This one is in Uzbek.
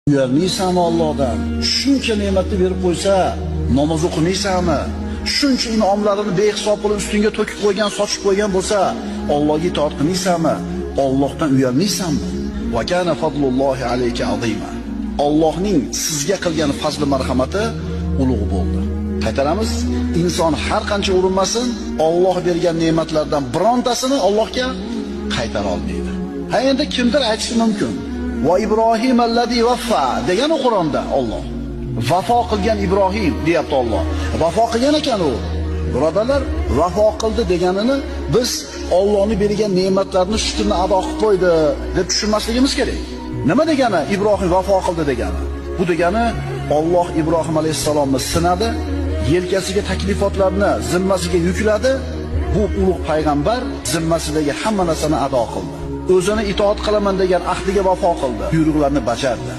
Uyalmaysanmi Allohdan? Shuncha ne'matni berib qo'ysa, namoz o'qimaysanmi? Shuncha in'omlarini behisob qilib ustingga to'kib qo'ygan, sochib qo'ygan bo'lsa, Allohga itoat qilmaysanmi? Allohdan uyalmaysanmi? Va kana fadlullohi alayka azima. Allohning sizga qilgan fazli marhamati ulug' bo'ldi. Qaytaramiz, inson har qancha urinmasin, Alloh bergan ne'matlardan birontasini Allohga qaytara olmaydi. Ha, endi kimdir aytishi mumkin. Va Ibrohim allazi vaffa degan Qur'onda Alloh. Vafo qilgan Ibrohim deyapti Alloh. Vafo qilgan ekan u. Birodarlar, vafo qildi deganini biz Allohning bergan ne'matlarini shukrini ado qilib qo'ydi deb tushunmasligimiz kerak. Nima degani Ibrohim vafo qildi degani? Bu degani Alloh Ibrohim alayhissalomni sinadi, yelkasiga taklifotlarni zimmasiga yukladi. Bu ulug' payg'ambar zimmasidagi hamma narsani ado qildi. O'zini itoat qilaman degan ahdiga vafo qildi, buyruqlarni bajardi.